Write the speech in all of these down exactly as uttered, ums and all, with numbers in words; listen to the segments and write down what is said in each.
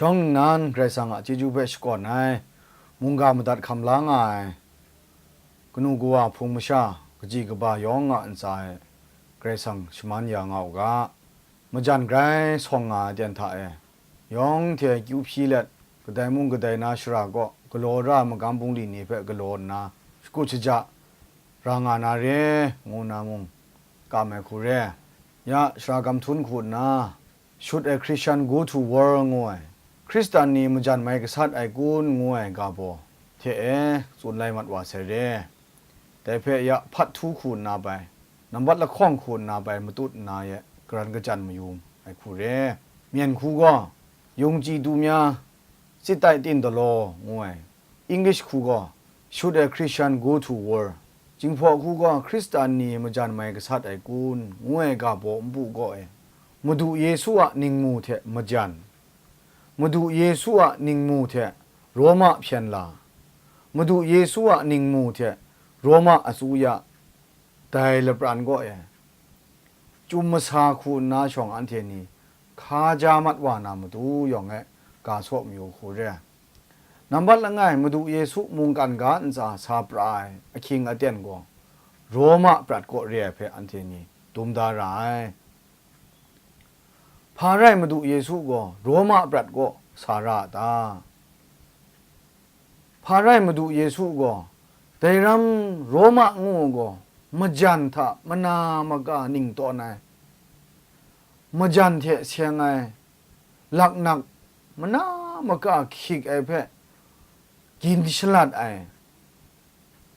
Shawng nnan Karai Kasang a chyeju hpe shakawn ai, mungga madat hkam la nga ai, kanu kawa hpung masha, kaji kaba yawng a ntsa e Karai Kasang shaman ya nga u ga, majan grai sawng nga ai aten hta e, yawng hte akyu hpyi let, kadai mung kadai na shara kaw galaw ra ai magam bungli ni hpe galaw nna, shakut shaja ra nga na re, ngu nna mung kam ai hku re. Ya, shara gam htum hku nna, Should a Christian Go to War? Ngu ai, Hkristan ni majan mai gasat ai kun? Ngu ai ga baw hte e tsun lai mat wa sai re. Dai hpe ya hpat htu hku nna bai, nambat lahkawng hku nna bai matut nna ye karan kachyan mayu ai hku re. Myen hku gaw, Yung chyi tu mya, sit tai tin dalaw, ngu ai. English hku gaw, Should a Christian Go to War? Jinghpaw hku gaw, Hkristan ni majan mai gasat ai kun? Ngu ai ga baw npu kaw e, Madu Yesu a ningmu hte majan, Madu Yesu a ningmu hte Roma hpyen la, Madu Yesu a ningmu hte Roma asuya, dai lapran kaw e chyum masa hku nna shawng anhte ni hka ja mat wa na matu yawng e ga saw mayu hku re. Nambat langai, Madu Yesu mungkan ga ntsa sa pra ai ahkying aten gaw, Roma prat kaw re ai hpe anhte ni dum da ra ai. Hpa rai Madu Yesu gaw Roma prat kaw sa ra a ta? Hpa rai Madu Yesu gaw, dai ram Roma ngu gaw, majan hta mana maka ning tawn ai, majan hte seng ai, laknak mana maka hkyik ai hpe gin shalat ai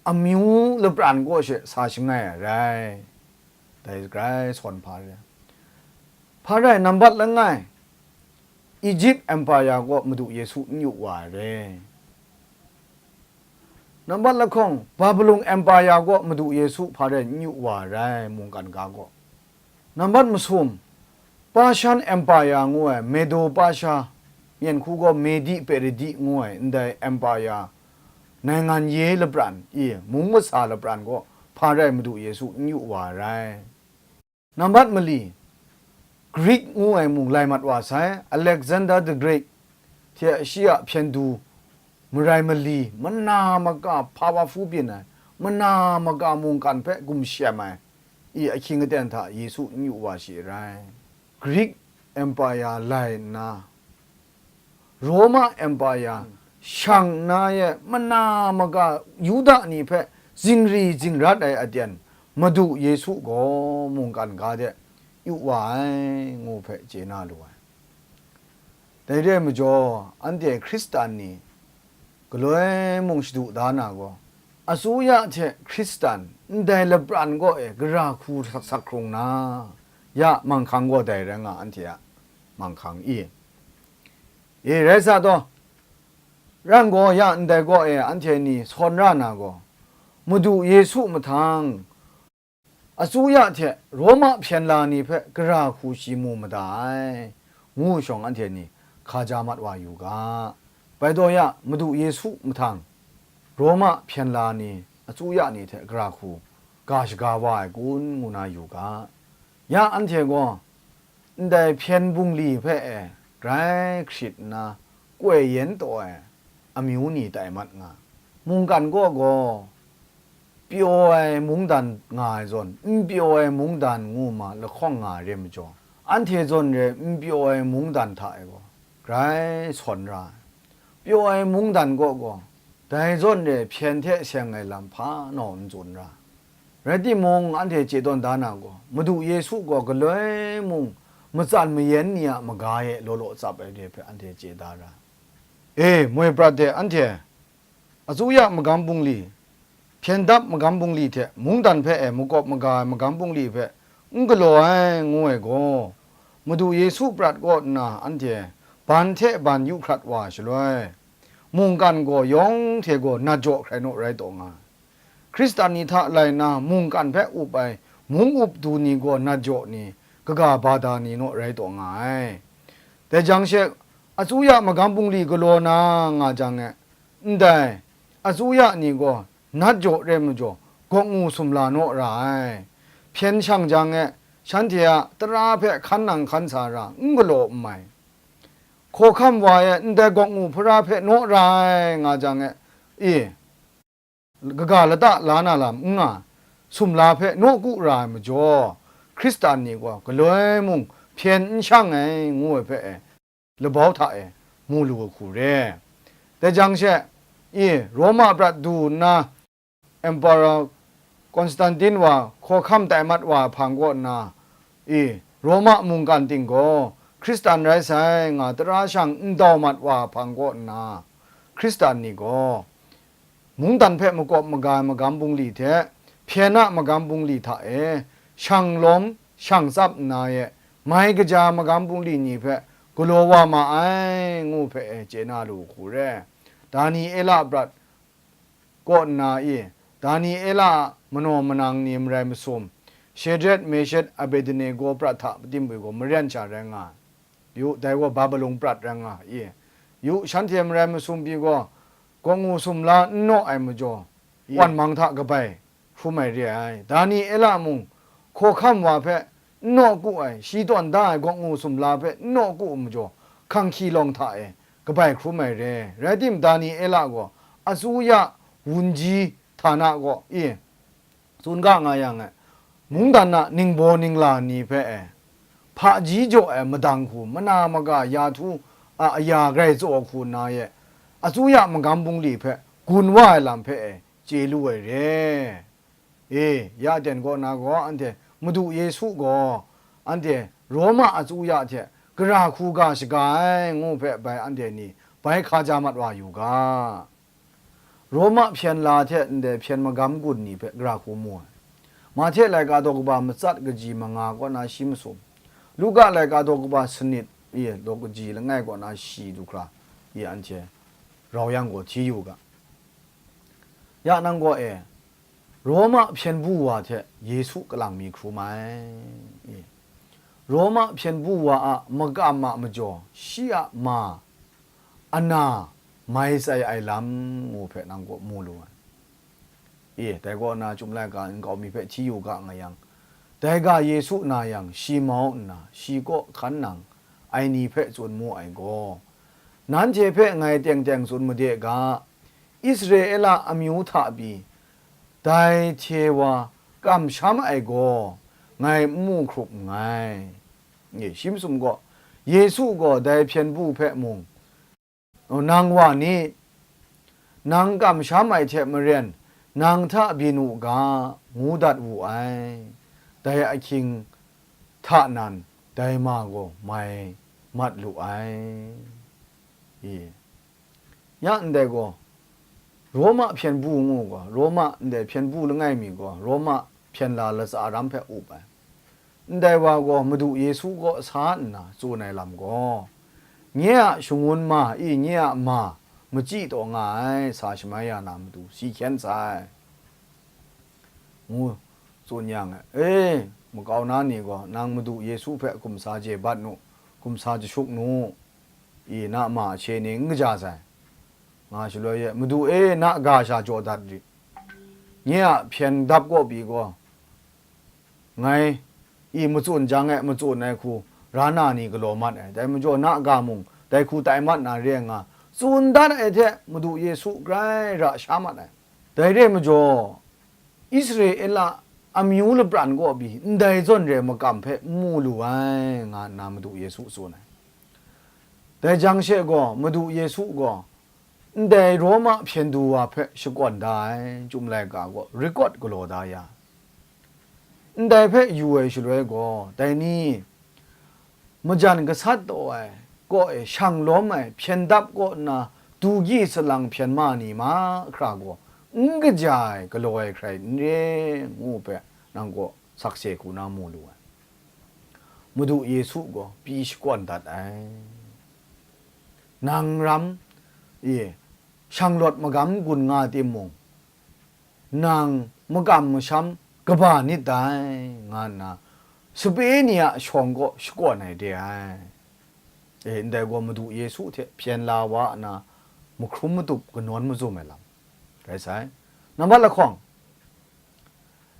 amyu lapran kaw she sa shangai ai rai. Dai grai sawn hpa re. Hpa rai nambat langai, Egypt Empire kaw Madu Yesu n yu wa ai re. Nambat lahkawng, Babulon Empire kaw Madu Yesu hpa rai n yu wa ai rai, mungkan ga kaw. Nambat masum, Persian Empire ngu ai, Medo Persia, myen hku gaw Medi Peredi ngu ai ndai Empire, naingan ye lapran, i, mung masa lapran kaw hpa rai Madu Yesu n yu wa ai rai. Nambat mali, Greek ngu ai mung lai mat wa sai, Alexander the Great hte shi a hpyen du marai mali, mana maka powerful byin ai, mana maka mungkan hpe gumshem ai, i ahkying aten hta Yesu n yu wa shi rai. Greek Empire lai nna, Roma Empire shang nna ye mana maka Yuda ni hpe zingri zingrat ai aten Madu Yesu gaw mungkan ga de yu wa ai, ngu hpe chye na lu ai. Dai re ai majaw, anhte Hkristan ni galoi mung shadu da na gaw, asuya hte Hkristan ndai lapran kaw e gara hku sak sak hkrung na, ya manghkang gaw dai rai nga, anhte a manghkang i. E, rai sa taw, ran gaw ya ndai kaw e anhte ni sawn ra na gaw, Madu Yesu mahtang, asuya hte Roma hpyen la ni hpe gara hku shi mu mada ai, ngu shawng anhte ni hka ja mat wa yu ga. Bai taw ya, Madu Yesu mahtang Roma hpyen la ni asuya ni hte gara hku ga shaga wa ai kun, ngu na yu ga. Ya anhte gaw, ndai hpyen bungli hpe e grai hkrit nna koi yen taw ai amyu ni tai mat nga. Mungkan kaw gaw, pyaw ai mungdan nga ai zawn, n pyaw ai mungdan ngu ma lahkawng nga ai re majaw, anhte zawn re n pyaw ai mungdan hta e gaw, grai sawn ra ai. Pyaw ai mungdan kaw gaw, dai zawn re hpyen hte seng ai lam hpa naw n tsun ra. Rai timung, anhte chye tawn da na gaw, Madu Yesu gaw galoi mung matsan mayan ni a maga e law law tsap ai re hpe anhte chye da ra. E, moi prat de, anhte asuya magam bungli, hpyen dap magam bungli hte mungdan hpe e makawp maga ai magam bungli hpe n galaw ai, ngu ai gaw, Madu Yesu prat kaw nna anhte ban hte ban yu hkrat wa ai shaloi, mungkan gaw yawng hte gaw nat jaw hkrai naw rai taw nga ai. Hkristan ni hta lai nna mungkan hpe up ai mung up du ni gaw nat jaw ni, kaga bada ni naw rai taw nga ai. Dai jang she, asuya magam bungli galaw na nga jang e, ndai asuya ni gaw nat jaw re majaw, gawk ngu sumla naw ra ai. Hpyen shang jang e, shanhte a tara hpe hkan nang hkan sa ra n galaw n mai. hkawhkam wa e ndai gawk ngu hpara hpe naw ra ai nga jang e, i, kaga lata la na lam n nga, sumla hpe naw ku ra ai majaw, Hkristan ni gaw galoi mung hpyen n shang ai, ngu ai hpe e, labau hta e mu lu ai hku re. Dai jang she, i, Roma prat du nna, Emperor Constantine wa hkawhkam tai mat wa ai hpang kaw nna, i, Roma mungkan ting gaw Hkristan rai sai nga tara shang n dau mat wa ai hpang kaw nna, Hkristan ni gaw mungdan hpe makawp maga ai magam bungli hte hpyen a magam bungli hta e shang lawm shang tsap nna e, mai kaja magam bungli ni hpe galaw wa ma ai, ngu hpe e chye na lu hku re. Daniela prat kaw nna i, Daniela a manaw manang ni marai masum, Shadrak, Meshak, Abednego prat hta padim bwi gaw maren sha rai nga ai. Yu, dai gaw Babilon prat rai nga i. Yu, shanhte marai masum pyi gaw, gawk ngu sumla n naw ai majaw, i, wan mang hta kabai hkrum ai re ai. Daniela mung, hkawhkam wa hpe n naw ku ai, shi tawn da ai gawk ngu sumla hpe n naw ku ai majaw, hkang hki lawng hta e kabai hkrum ai re. Rai tim, Daniela gaw atsuya wunji htana gaw i, tsun ga nga yang e, mungdan a ningbaw ningla ni hpe e, hpaji jaw ai madang hku mana maga ya htu a aya grai tsaw hku nna e, atsuya magam bungli hpe gun wa ai lam hpe e chye lu ai re. E, ya ten kaw na gaw, anhte Madu Yesu gaw, anhte Roma atsuya hte gara hku ga shaga ai, ngu hpe bai anhte ni bai hkaja mat wa yu ga. Roma hpyen la hte ndai hpyen magam gun ni hpe gara hku mu ai. Mahte laika daw kaba matsat kaji manga kaw na shi masum, Luka laika daw kaba sanit e daw kaji langai kaw na shi du hkra e anhte rau yang gaw hti yu ga. Ya nang gaw e, Roma hpyen bu wa hte Yesu kalang mi hkrum ai. E, Roma hpyen bu wa a makam a majaw, shi a ma, ana mai tsai ai lam ngu hpe nang kaw mu lu ai. E, dai kaw na Chyum laika nkau mi hpe hti yu ga nga yang, dai ga Yesu na yang, shi mau nna, shi kaw hkan nang ai ni hpe tsun mu ai gaw, nanhte hpe ngai teng teng tsun made ga, Israela amyu hta pyi, dai hte wa kamsham ai gaw, ngai n mu hkrup nngai. E, shi masum gaw, Yesu gaw dai hpyen bu hpe mung, "Nang wa nit, nang kamsham ai hte maren, nang hta byin u ga," ngu dat wu ai. Dai ahkying hta nan, dai ma gaw mai mat lu ai. I, ya ndai gaw, Roma hpyen bu ngu gaw, Roma ndai hpyen bu langai mi gaw, Roma hpyen la latsa ram hpe up ai. Ndai wa gaw Madu Yesu kaw sa nna tsun ai lam gaw, "Nye a shangun ma i nye a ma machyi taw nga ai, sa shamai ya na matu si hkyen sai," ngu tsun yang, "E, makau na ni gaw, nang Madu Yesu hpe hkum sa je bat nu, hkum sa jashuk nu, i na ma ahkye ni n kaja sai," nga shaloi e, "Madu e, na ga sha jaw dat rit, nye a hpyen dap kaw pyi gaw, ngai i matsun jang e, matsun ai hku ra na ni galaw mat ai, dai majaw na ga mung dai hku tai mat na re ai nga," tsun dat ai hte Madu Yesu grai ra sha mat ai. Dai re ai majaw, Israela amyu lapran kaw pyi ndai zawn re ai makam hpe n mu lu ai, nga nna Madu Yesu tsun ai. Dai jang she gaw, Madu Yesu gaw ndai Roma hpyen du wa hpe shakawn da ai Chyum laika gaw record galaw da ya. Ndai hpe yu ai shaloi gaw, dai ni majan gasat taw ai kaw e shang lawm ai hpyen dap kaw nna, dugyi salang hpyen ma ni mahkra gaw n kaja ai galaw ai hkrai n re, ngu hpe nang kaw sakse hku na mu lu ai. Madu Yesu gaw pyi shakawn dat ai. Nang ram e shanglawt magam gun nga timung, nang makam masham kaba nit dai, nga nna sape ni a shawng kaw shakawn ai re ai. E, ndai gaw Madu Yesu hte hpyen la wa nna mahkrum matup kanawn mazum ai lam rai sai. Nambat lahkawng,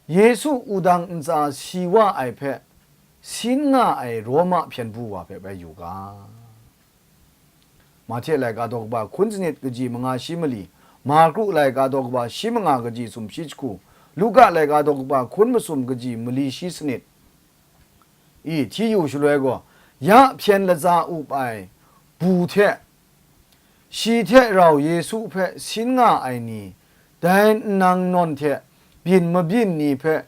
Yesu wudang ntsa si wa ai hpe sin nga ai Roma hpyen bu wa hpe bai yu ga. Mahte laika daw kaba hkun sanit kaji manga shi mali, Marku laika daw kaba shi manga kaji sumshi jahku, Luka laika daw kaba hkun masum kaji mali shi sanit. I, hti yu shaloi gaw, ya hpyen latsa up ai bu hte, shi hte rau Yesu hpe sin nga ai ni, dai nnang nawn hte byin mabyin ni hpe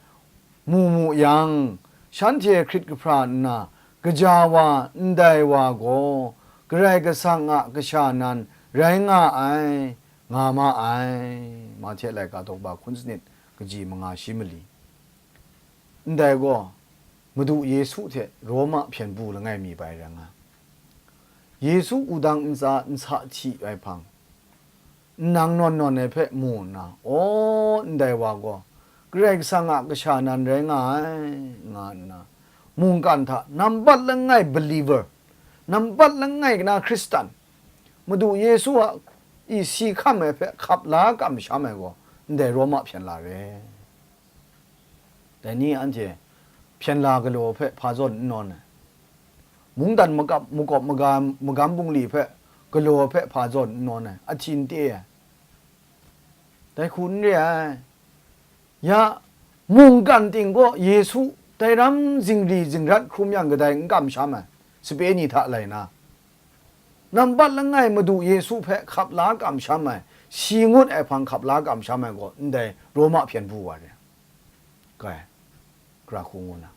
mu mu yang, shanhte hkrit kahpra nna, kaja wa ndai wa gaw Karai Kasang a kasha nan rai nga ai, nga ma ai. Mahte laika daw kaba hkun sanit kaji manga shi mali. Ndai gaw, Madu Yesu hte Roma hpyen bu langai mi bai rai nga. Yesu wudang ntsa nsa hti ai hpang, nnang nawn nawn ai hpe mu nna, aw, ndai wa gaw Karai Kasang a kasha nan rai nga ai, nga nna, mungkan hta nambat langai believer, nambat langai na Hkristan, Madu Yesu a i si hkam ai hpe hkap la kamsham ai gaw, ndai Roma hpyen la re. Dai ni anhte hpyen la galaw hpe hpa zawn n nawn ai, mungdan makap makawp maga-, magam bungli hpe galaw hpe hpa zawn n nawn ai, ahti n te ai, dai hku n re ai. Ya, mungkan ting gaw Yesu dai ram zingri zingrat hkrum yang kadai n kamsham ai, sape ni hta lai na, nambat langai Madu Yesu hpe hkap la kamsham ai, si ngut ai hpang hkap la kamsham ai gaw ndai Roma hpyen bu wa re. Kai, gara hku ngu na,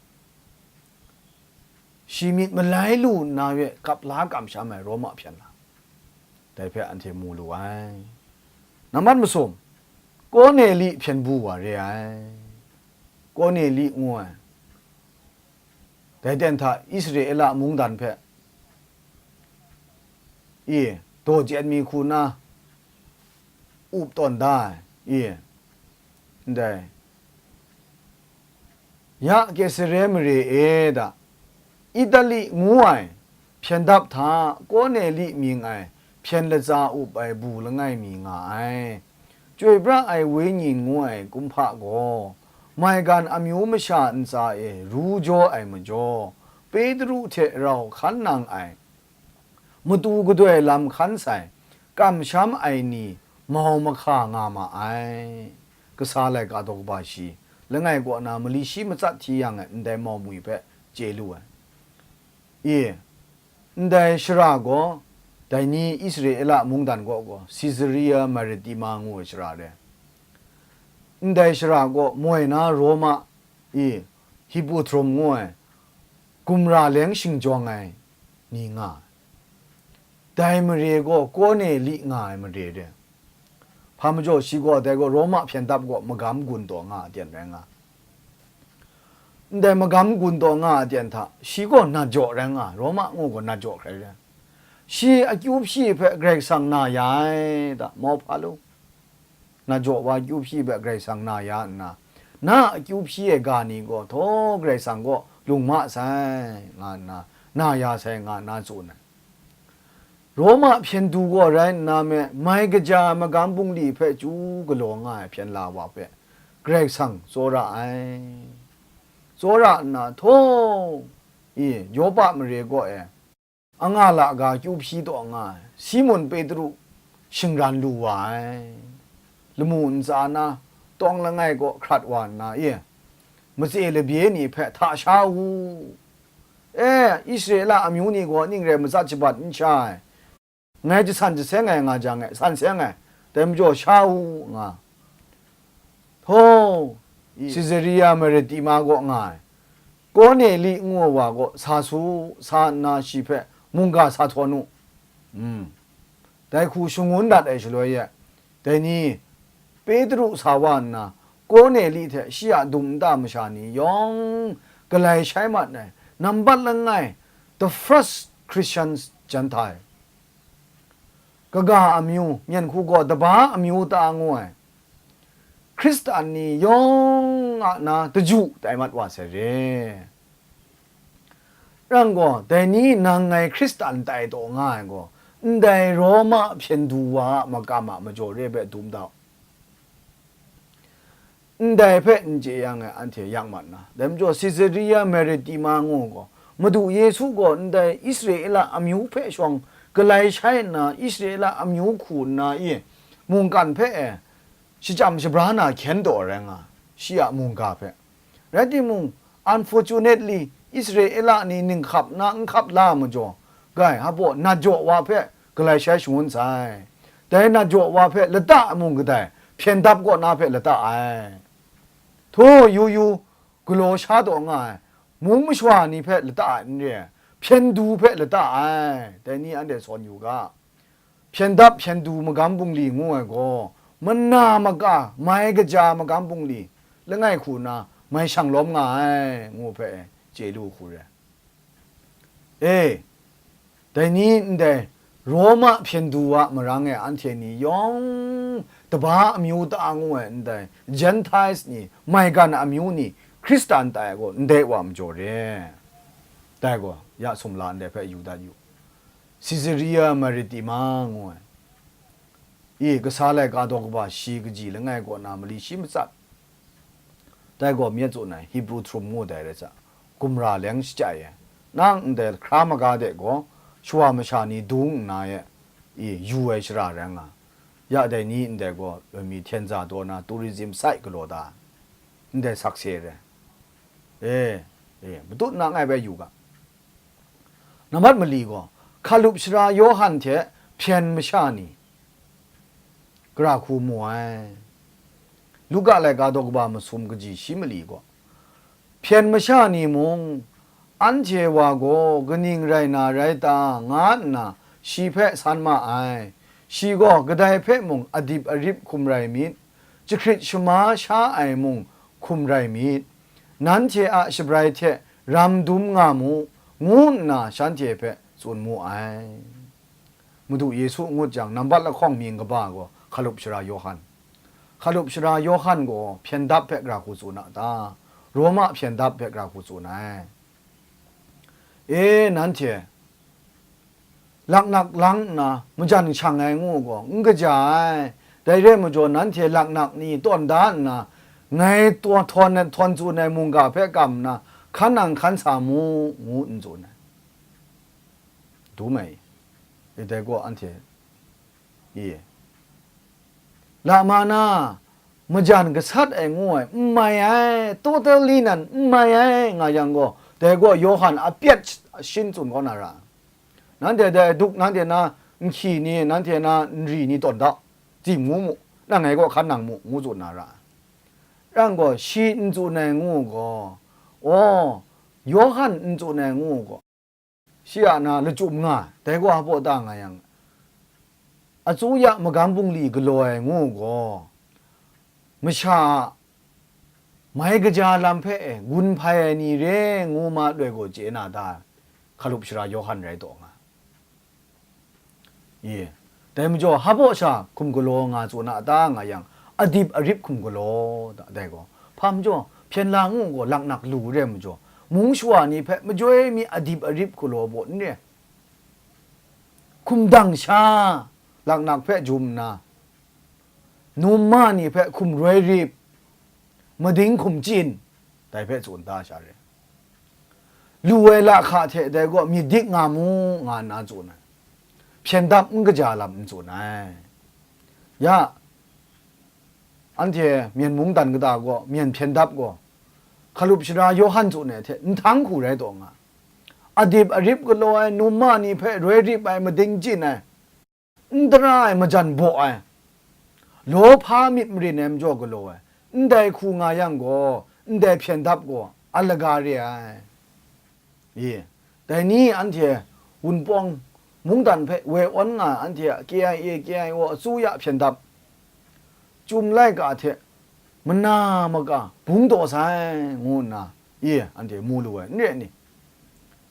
shi myit malai lu nna we hkap la kamsham ai Roma hpyen la, dai hpe anhte mu lu ai. Nambat masum, Korneli hpyen bu wa re ai. Korneli ngu ai, dai ten hta Israela mungdan hpe, i, daw chyen mi hku na up tawn da ai, i, ndai, ya Kesare mare e da, Itali ngu ai hpyen dap hta Korneli mying ai hpyen latsa up ai bu langai mi nga ai. Chyoi pra ai Wenyi ngu ai kumhpa gaw, maigan amyu masha ntsa e ru jaw ai majaw, Petru hte rau hkan nang ai, matu gadoi lam hkan sai, kamsham ai ni mau mahka nga ma ai. Kasa laika daw kaba shi, langai kaw na mali shi matsat hti yang e ndai mau mwi hpe chye lu ai. I, ndai shara gaw, dai ni Israela mungdan kaw gaw, Caesarea Maritima ngu ai shara re. Ndai shara gaw, moi na Roma, i, Hippodrome ngu ai, gumra leng shingjawng ai ni nga ai. Dai mare gaw Korneli nga ai mare re. Hpa majaw shi gaw dai gaw Roma hpyen dap gaw magam gun taw nga a ten rai nga. Ndai magam gun taw nga a ten hta, shi gaw nat jaw rai nga, Roma ngu gaw nat jaw hkrai rai. Shi akyu hpyi hpe Karai Kasang na ya ai da, mau hpa lu. Nat jaw wa akyu hpyi hpe Karai Kasang na ya nna, na a akyu hpyi ai ga ni gaw, htaw Karai Kasang kaw lung ma sai, nga nna, na ya sai, nga nna tsun ai. Roma hpyen du gaw rai nna me, mai kaja ai magam bungli hpe chyu galaw nga ai hpyen la wa hpe, Karai Kasang tsawra ai. Tsawra nna, htaw i, Yopa mare kaw e, anga la ga kyu hpyi taw nga ai, Simun Petru shingran lu wa ai. Lamu ntsa na, tawng langai kaw hkrat wa nna, i, matse labye ni hpe hta sha u. E, Israela amyu ni gaw ning rai matsat shabat n sha ai. Ngai jasan jaseng ai nga jang e, san seng ai, dai majaw sha u nga. Htaw, Caesarea Maritima kaw nga ai, Korneli ngu ai wa kaw sa su, sa nna shi hpe mungga sa htawn u. Mm. Dai hku shangun dat ai shaloi e, dai ni Petru sa wa nna, Korneli hte shi a dum nta masha ni yawng galai shai mat ai, nambat langai, the first Christians Gentile. Kaga amyu, myen hku gaw daba amyu ta ngu ai, Hkristan ni yawng a na daju tai mat wa sai re. Rang gaw, dai ni nang ngai Hkristan tai taw nga ai gaw, ndai Roma hpyen du wa a makam a majaw re hpe dum da u. Ndai hpe n chye yang e anhte yak mat na, dai majaw Caesarea Maritima ngu gaw, Madu Yesu gaw ndai Israela amyu hpe shawng galai shai nna, Israela amyu hku nna i mungkan hpe e shachyam shabra na hkyen taw rai nga, shi a mungga hpe. Rai timung, unfortunately, Israela ni ninghkap na n hkap la majaw, gai, hpaw nat jaw wa hpe galai shai shangun sai. Dai nat jaw wa hpe lata mung kadai, hpyen dap kaw na hpe lata ai. Hto yu yu, galaw sha taw nga ai, mung masha ni hpe lata ai n re ai, hpyen du hpe lata ai, dai ni anhte sawn yu ga. Hpyen dap hpyen du magam bungli ngu ai gaw, mana maka mai kaja magam bungli langai hku na mai shang lawm nga ai, ngu hpe chye lu hku re. E, dai ni ndai Roma hpyen du a marang e anhte ni yawng taba amyu ta ngu ai ndai Gentiles ni, maigan amyu ni, Hkristan tai ai gaw ndai wa majaw re. Dai gaw, ya sumla ndai hpe yu dat yu. Caesarea Maritima ngu ai. I, kasa laika daw kaba shi kaji langai kaw na mali shi matsat. Dai gaw myit tsun ai, Hebrew htum ngu dai rai sa, gumra leng shachye ai. Nang ndai hkra maga de gaw, shawa masha ni dung nna e, i, yu ai shara rai nga. Ya dai ni ndai gaw, loi mi hten za daw na tourism site galaw da, ndai sakse rai. E, e, matut na ngai bai yu ga. Nambat mali gaw, hkalup sara Yawhan hte hpyen masha ni gara hku mu ai. Luka laika daw kaba masum kaji shi mali gaw, hpyen masha ni mung, anhte wa gaw kaning rai na rai ta, nga nna shi hpe san ma ai. Shi gaw kadai hpe mung adip arip hkum rai myit, jahkrit shama sha ai mung hkum rai myit, nanhte a shabrai hte ram dum nga mu, ngu nna shanhte hpe tsun mu ai. Madu Yesu ngut jang, nambat lahkawng mying kaba gaw hkalup sara Yawhan. Hkalup sara Yawhan gaw hpyen dap hpe gara hku tsun a ta? Roma hpyen dap hpe gara hku tsun ai. E, nanhte laknak lang nna majan shang ai ngu gaw, n kaja ai. Dai re ai majaw, nanhte laknak ni tawn da nna, ngai tawn, htawn, htawn tsun ai mungga hpe kam nna, hkan nang hkan sa mu, ngu n tsun ai. Dum ai, e, dai gaw anhte, e, lama na, majan gasat ai ngu ai, n mai ai, totally nan n mai ai, nga yang gaw, dai gaw Yawhan a pyat shin tsun kaw na ra. Nanhte dai duk, nanhte na nhki ni, nanhte na nri ni tawn da, tsim ngu mu, nang ngai kaw hkan nang mu, ngu tsun na ra. Yang gaw, shi n tsun ai ngu gaw, aw, Yawhan n tsun ai ngu gaw, shi a na lachyum nga, dai gaw hpaw ta nga yang, atsu ya magam bungli galaw ai ngu gaw, masha a mai kaja lam hpe e gun hpai ai ni re ngu ma loi gaw chye na ta? Hkalup sara Yawhan rai taw nga. Ye, dai majaw, hpaw sha hkum galaw nga tsun a ta nga yang, adip arip hkum galaw ta, dai gaw, hpa majaw, hpyen la ngu gaw laknak lu re ai majaw, mung shawa ni hpe majoi mi adip arip galaw baw n re. Hkum dang sha, laknak hpe jum nna, num ma ni hpe hkum roi rip, mading hkum chyin, dai hpe tsun da sha re. Lu ai lahka hte dai gaw myit dik nga mu, nga nna tsun ai. Hpyen dap n kaja lam n tsun ai. Ya, anhte Myen mungdan kata gaw, Myen hpyen dap gaw, hkalup sara Yawhan tsun ai hte nhtang hku rai taw nga. Adip arip galaw ai, num ma ni hpe roi rip ai, mading chyin ai, n tara ai, majan baw ai, lawhpa myit marin ai majaw galaw ai, ndai hku nga yang gaw, ndai hpyen dap gaw alaga re ai. Ye, dai ni anhte Wunpawng mungdan hpe woi awn nga ai anhte a K I A, K I O, atsu ya hpyen dap, Chyum laika hte mana maka bung taw sai, ngu nna, ye, anhte mu lu ai, n re ni?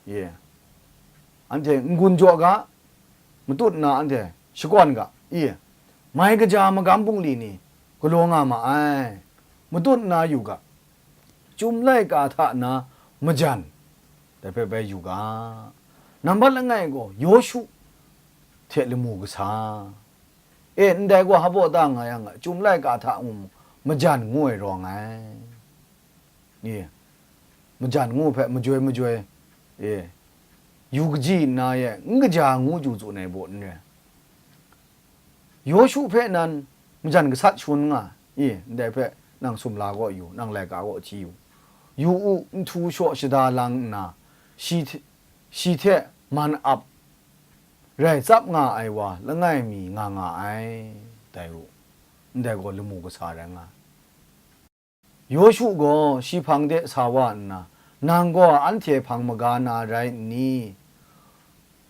Ye, anhte n-gun jaw ga, matut nna anhte shakawn ga, ye, mai kaja magam bungli ni galaw nga ma ai, matut nna yu ga, Chyum laika hta na majan, dai hpe bai yu ga. Nambat langai gaw, Yawshu hte lamu kasa. E, ndai gaw hpaw ta nga yang, Chyum laika hta ngu majan ngu ai rawng ai. E, majan ngu hpe majoi majoi, e, yu kaji nna ye n kaja ngu ju tsun ai baw n re. Yawshu hpe nan majan gasat shangun nga i, ndai hpe nang sumla gaw yu, nang laika gaw hti yu. Yu u, nhtu shaw shada lang nna, shi hte, shi hte man ap rai tsap nga ai wa langai mi nga nga ai, dai u, ndai gaw lamu kasa rai nga ai. Yawshu gaw shi hpang de sa wa nna, "Nang gaw anhte hpang maga na rai nni?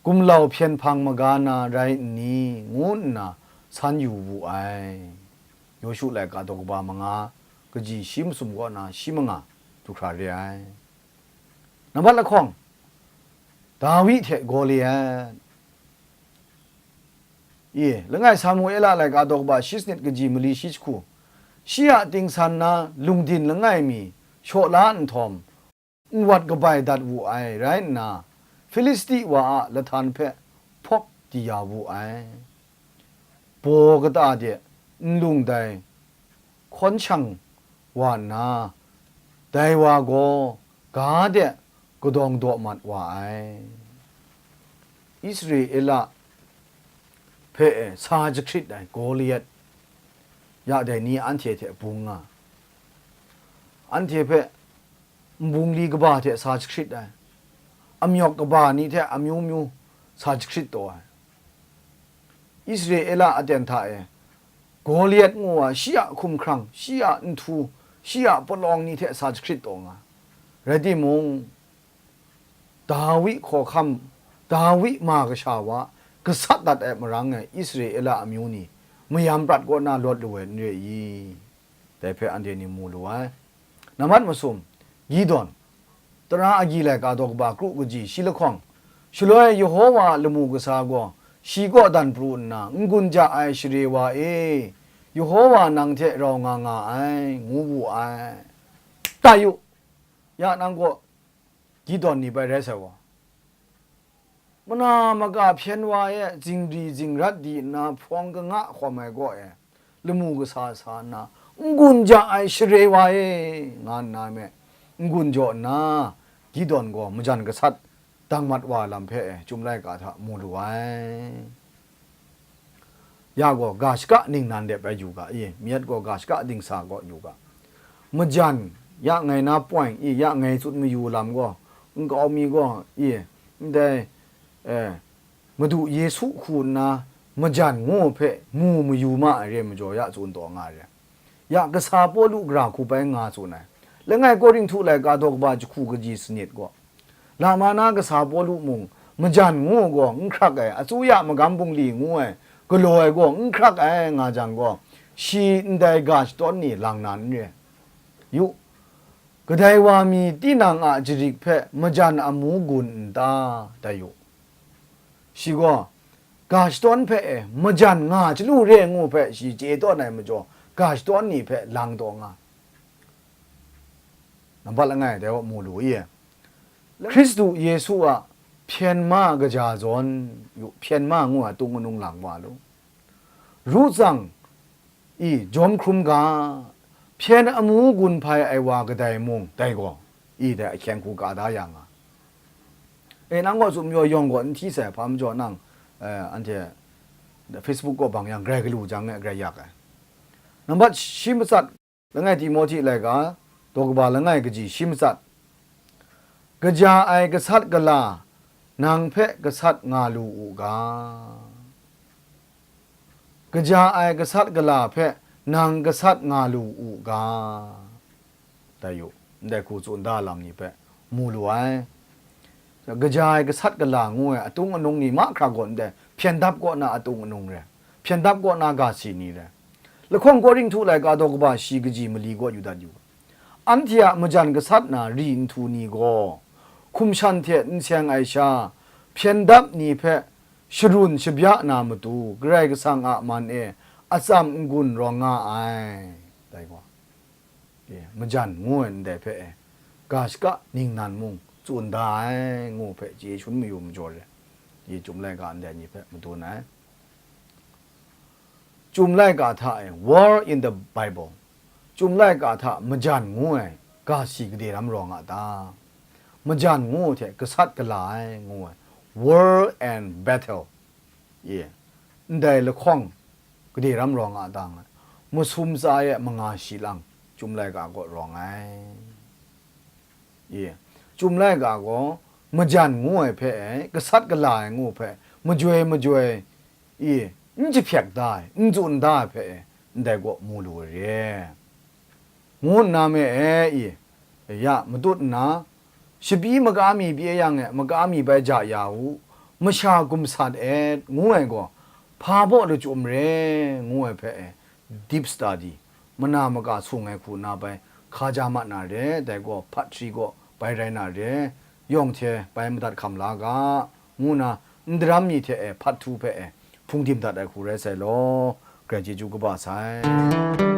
Gumlau hpyen hpang maga na rai nni?" ngu nna san yu wu ai. Yawshu laika daw kaba manga, kaji shi masum kaw na shi manga du hkra re ai. Nambat lahkawng, Dawi hte Goliat. I, langai Samuela laika daw kaba shi sanit kaji mali shi jahku, shi a tingsan na lungdin langai mi shaw la nhtawm, nwat kabai dat wu ai rai nna, Filisti wa a lahtan hpe hpawk di ya wu ai. Baw kata de nlung dai hkawn shang wa nna, dai wa gaw ga de kadawng daw mat wa ai. Israela hpe e sa jahkrit ai Goliat, ya dai ni anhte hte bung nga, anhte hpe nbungli kaba hte sa jahkrit ai, amyawk kaba ni hte amyu myu sa jahkrit taw ai. Israela aten hta e Goliat ngu wa shi a hkumhkrang, shi a nhtu, shi a palawng ni hte sa jahkrit taw nga. Rai timung, Dawi hkawhkam, Dawi ma kasha wa gasat dat ai marang e Israela amyu ni mayam prat kaw na lawt lu ai n re i? Dai hpe anhte ni mu lu ai. Nambat masum, Gidon, tara agyi laika daw kaba kru kaji shi lahkawng, shaloi Yawhowa a lamu kasa gaw shi kaw dan pru nna, "N-gun ja ai share wa e, Yawhowa nang hte rau nga nga ai," ngu wu ai. Tai yu, ya nang gaw Gidon ni bai rai sai wa. Mana maka hpyen wa e zingri zingrat di nna hpawng kanga hkawm ai gaw e, lamu kasa sa nna, "N-gun ja ai share wa e," nga nna me, n-gun jaw nna, Gidon gaw majan gasat dang mat wa lam hpe e, Chyum laika hta mu lu ai. Ya gaw ga shaka ningnan de bai yu ga i, myit gaw ga shaka dingsa gaw yu ga. Majan, ya ngai na point i, ya ngai tsun mayu lam gaw, nkau mi gaw i, ndai, eh, Madu Yesu hku nna majan ngu hpe mu mayu ma ai re majaw, ya tsun taw nga ai re. Ya kasa Pawlu gara hku bai nga tsun ai. Langai Korinhtu laika daw kaba jahku kaji sanit gaw, Lama na kasa Pawlu mung, majan ngu gaw n hkrak ai, asuya magam bungli ngu ai, galaw ai gaw n hkrak ai nga jang gaw, shi ndai ga shadawn ni lang na n re. Yu, kadai wa mi tinang a jarik hpe majan amu gun n ta? Dai yu, shi gaw ga shadawn hpe e majan nga chyalu re ngu hpe shi chye tawn ai majaw, ga shadawn ni hpe lang taw nga. Nambat langai dai wa mu lu i? Hkristu Yesu a hpyen ma kaja zawn yu, hpyen ma ngu ai tung anung lang wa lu. Ru tsang i jawm hkrum ga, hpyen amu gun hpai ai wa kadai mung, dai gaw, i dai ahkyeng hku ka da ya nga. E, nang gaw tsun mayaw yawng gaw n hti sai, hpa majaw nang, eh, anhte Facebook gaw bang yang, grai galu jang e, grai yak ai. Nambat shi matsat, langai Timohti laika, daw kaba langai kaji shi matsat, kaja ai gasat gala nang hpe gasat nga lu u ga, kaja ai gasat gala hpe nang gasat nga lu u ga, dai yu, ndai hku tsun da lam ni hpe mu lu ai. Kaja ai gasat gala ngu ai atung anung ni mahkra gaw ndai hpyen dap kaw na atung anung re, hpyen dap kaw na ga si ni re. Lahkawng Korinhtu laika daw kaba shi kaji mali gaw yu dat yu. Anhte a majan gasat na ri nhtu ni gaw, hkum shan hte n seng ai sha, hpyen dap ni hpe sharun shabya na matu, Karai Kasang a man e atsam n-gun rawng nga ai. Dai gaw, e, majan ngu ai ndai hpe e, ga shaka ningnan mung tsun da ai, ngu hpe chye shun mayu majaw re, i Chyum laika ndai ni hpe madun ai. Chyum laika hta e, War in the Bible, Chyum laika hta majan ngu ai ga si gade ram rawng a ta? Majan ngu hte gasat gala ai ngu ai, World and Battle, i, ndai lahkawng gade ram rawng a dang, masum tsa e manga shi lang, Chyum Laika gaw rawng ai. I, Chyum Laika gaw majan ngu ai hpe e, gasat gala ai ngu hpe, majoi majoi, i, n jahpyak da ai, n tsun da ai hpe e, ndai gaw mu lu ai re, ngu nna me e, i, ya matut nna, shabi maka mi pyi yang e, maka mi bai ja ya u, masha gumsat e, ngu ai gaw, hpa baw lachyum re, ngu ai hpe e, deep study, mana maka sung ai hku na bai, hka ja ma na re, dai gaw part three gaw bai rai na re, yawng hte bai madat hkam la ga, ngu na, n daram mi hte e, part two hpe e, hpung dim dat ai hku rai sai law, Karai chyeju kaba sai.